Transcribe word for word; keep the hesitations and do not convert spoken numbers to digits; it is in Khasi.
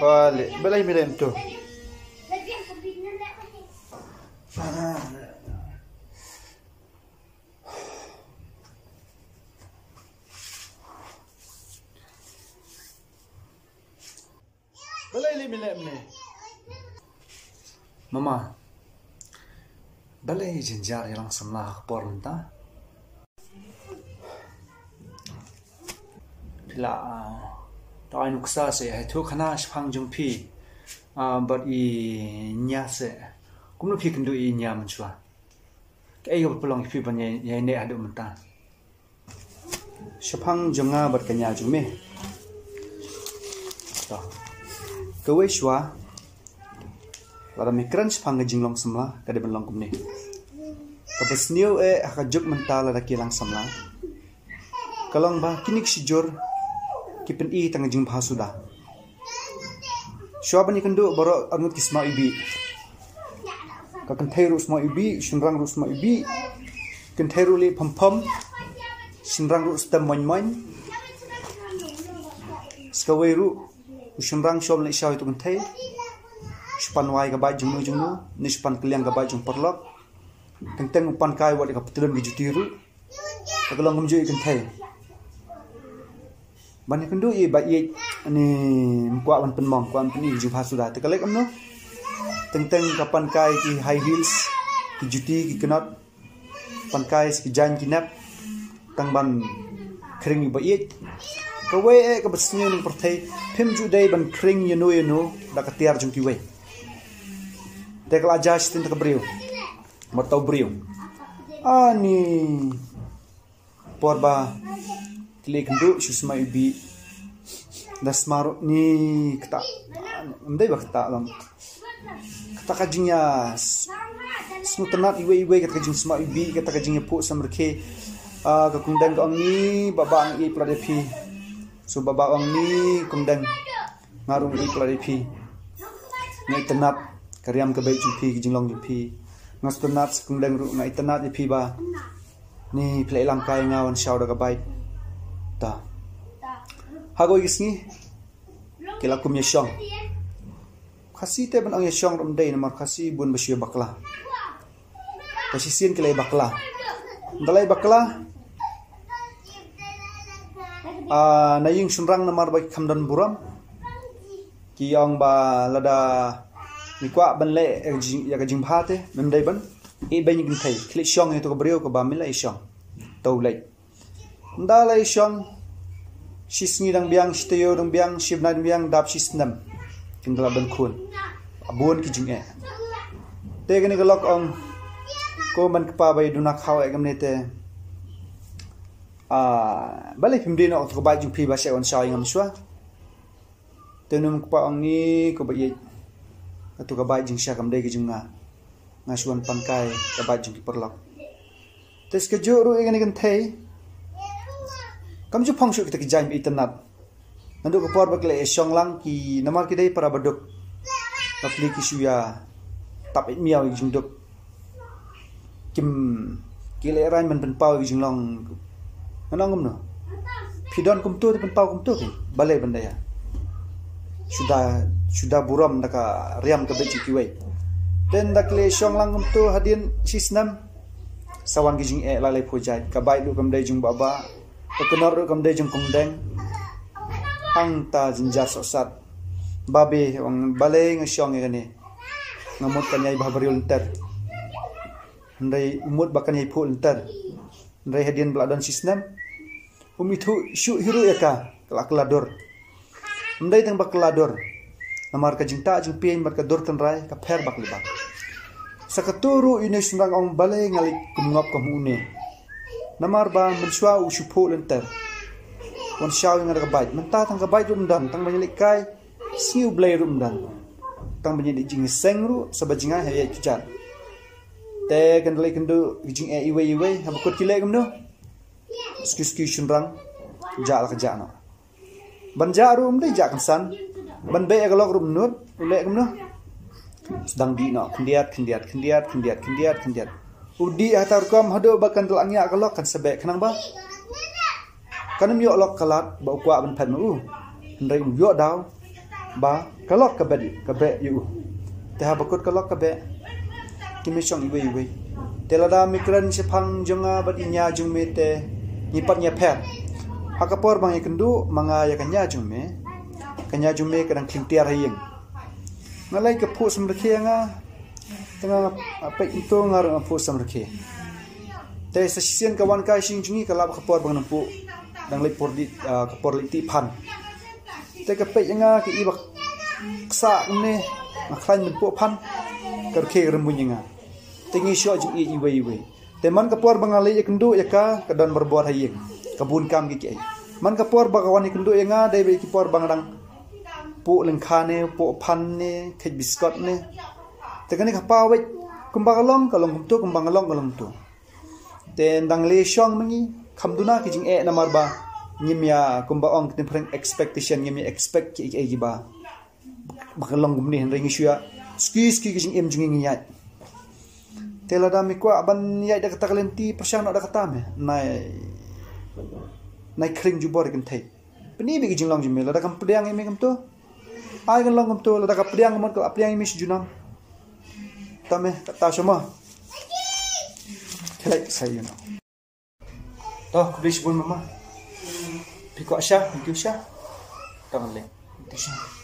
Bale, balei me leh mynta? Balei leh me leh mynne? Mama. Balei jynjar ïalang samla ha ka por mynta? Phi la, ah, to ai nuksa se, ha i thuh khana shaphang jong phi. Ah, bad i nia se. Kumno phi kynduh i nia mynshuwa? Kaei kaba pynlong ïa phi ban ïai, ïai neh haduh mynta? Shaphang jong nga bad ka nia jong me. To. Kawei shuwa. Lada me kren shaphang ka jinglong samla, ka dei ban long kumne. Kaba sniew eh ha ka juk mynta lada ki ïalang samla. Ka long ba kine ki shijur ki pyni tang ka jingbha suda. Shuwa ban ïakynduh baroh arngut ki sma iwbih. Ka kynthei ruh sma iwbih, shynrang ruh sma iwbih. Kynthei ruh leh phom phom. Shynrang ruh stem moin moin. Sa kawei ruh, u shynrang shym leh shaw ïa utu u kynthei. Shu pan wai ka bike jong no jong no, ne shu pan kylliang ka bike jong paralok. Teng teng u pan kai wat ïa ka patlun ka juti ruh. Ka long kumjuh ïa i kynthei. Ban ïakynduh ïa i ba ïeit ne ym kwah ban pynmong, kwah ban pyni ka jingbha suda. Te ka leh kumno? Teng teng ka pan kai ki high heels, ki juti, ki knot. Pan kai ki jaiñ ki nep. Tang ban khring ïa i ba ïeit. Kawei eh kaba sniew na ka pyrthei. Phim ju dei ban khring ïano ïano da ka tiar jong kiwei. Te ka la judge teng da ka briew. Mata u briew. Ani por ba ki leh kynduh shu sma iwbih. Da sma ruh ni kata. Ym dei ba kata lang. Kata ka jingïa s-, sngewtynnat iwei iwei, kata ka jingsma iwbih, kata ka jingïaphuh samrkhie. Ah, ka Kongdeng ka ong ni, Baba nga ïeit palat ïa phi. So Baba ong ni, Kongdeng. Nga ruh nga ïeit palat ïa phi. Nga ïeit tynnat ka riam ka beit jong phi, ka jinglong jong phi. Nga sngewtynnat sa Kongdeng ruh, nga ïeit tynnat ïa phi ba ni phi la ïalam kai ïa nga wan shaw da ka bike. Ta. Ha kawei ka sngi ki la kum ïashong. Khasi te ban ong ïashong ruh ym dei namar Khasi bun ba shu ïabakla. Te shisien ki la ïabakla. Ynda la ïabakla, ah, na ïing shynrang namar ba ki kham don burom. Ki ong ba lada me kwah ban leh ïa ka jing, ïa ka jingbha te, ym dei ban ïeh beiñ ïa ka kynthei. Khie leit shong ïa uto ka briew kaba me la ïashong. To leit. Ynda la ïashong, shi sngi dang biang, shi taïew dang biang, shi bnai dang biang, dap shi snem. Kin da la don khun. Bun ki jingeh. Te kane ka lok ong, ko man kpa ba ïaduna khaw eh kumne te. Ah, balei phim die noh uto ka bike jong phi ba shait wan shaw ïa nga mynshuwa. Te une u kpa ong ni, ko ba ïeit. Katu ka bike jingshisha kam dei ka jong nga. Nga shu wan pan kai ka bike jong ki paralok. Te sa kajuh ruh ïa kane ka kynthei. Kam ju phong shuh kita ki jaiñ ba itynnat. Naduh ka por ba ki la ïashong lang ki namar ki dei para baduk. Bapli ki shu ïa tap ïa miaw ïa ki jingduk. Kim, ki leh rain ban pynpaw ïa ki jinglong. Ngan ong kumno? Phi don kumto te pynpaw kumto phi. Balei ban da ïa. Shu da, shu da burom da ka riam ka beit jong kiwei. Te ynda ki la ïashong lang kumto hadien shi snem. Sa wan ki jingeh lai lai phew jait. Ka bike ruh kam dei jong Baba. Ka knot ruh kam dei jong Kongdeng. Hangta jynjar sohsat. Babe, ong balei nga shong ïa kane. Nga mut kan ïai bha briew lynter. Hynrei u mut ba kan ïai phuh lynter. Hynrei hadien ba la don shi snem. Um ithuh shuh hi ruh ïa ka, ka la kylla dur. Ym dei tang ba kylla dur. Namar ka jingtah jingpien bad ka dur tynrai ka pher bak li bak. Sa kato ruh une u shynrang ong balei nga leit kum ngop kum une. Namar ba mynshuwa u shu phuh lynter. Wan shaw ïa nga da ka bike. Mynta tang ka bike ruh ym don, tang ban ïaleit kai. Sngi U Blei ruh ym don. Tang ban ïaleit jingïaseng ruh, sa ba jngai ha ïaid kjat. Te kan da leit kynduh jingeh iwei iwei, haba kut ki leh kumno. Ski ski shynrang. Jah la ka jah noh. Ban jah ruh ym dei jah kynsan. Ban beh ïa ka lok ruh ym nud, u leh kumno. Sdang dih noh, khyndiat, khyndiat, khyndiat, khyndiat, khyndiat, khyndiat. U dih ha ta rukom haduh ba kan da la ngiah ka lok kan sa beh khnang ba. Kan ym ïoh lok ka lad ba u kwah ban phet ma u. Hynrei um ïoh daw. ba ka lok ka beh, ka beh ïa u. Te haba kut ka lok ka beh, kim shong iwei iwei. Te lada me kren shaphang jong nga bad i ñia jong me te ngi pat ñia pher. Ha ka por ba nga ïakynduh ma nga ïa ka ñia jong me, ka ñia jong me ka dang khlieng tiar ha ïing. Nga leit ka phuh samrkhie nga, te nga peit ntu nga ruh nga phuh samrkhie. Te sa shisien ka wan kai sha ïing jong ngi ka lap ka por ba nga nang phuh, dang leit por di, ah, ka por leit tih phan. Te ka peit ïa nga ka i ba ksa kumne, nga khlaiñ ban phuh phan, ka rkhie ka rymbuiñ ïa nga. Te ngi shu ïoh jingïeit iwei iwei. Te man ka por ba nga leit ïakynduh ïa ka, ka don barabor ha ïing, ka bun kam kiei kiei. Man ka por ba ka wan ïakynduh ïa nga dei ba ki por ba nga dang phuh lyngkha ne, phuh phan ne, kheit biskot ne. Te kane ka paw beit kumba ka long, ka long kumtu, kumba nga long, ka long kumtu. Te dang leh shong ma ngi, kham duna ki jingeh namar ba ngim ïa, kumba ong ki nongpyrshang, expectation, ngim ïa expect kiei kiei kiba, ba ka long kumne, hynrei ngi shu ïa suki suki ki jingim jong ngi ngi ïaid. Te lada me kwah ban ïaid da kata ka lynti, pyrshang noh da kata me, nai, nai khring jubor ïa ka kynthei. Pyni beit ki jinglong jong me, lada kam pdiang ïa me kumto, ai kan long kumto, lada ka pdiang ka mut ka la pdiang ïa me shi junom. Te me, kata sha ma. Khlei sa ïa no. To, khublei shibun mama. Phi kwah sha, thank you sha. Tang le. Thank you sha.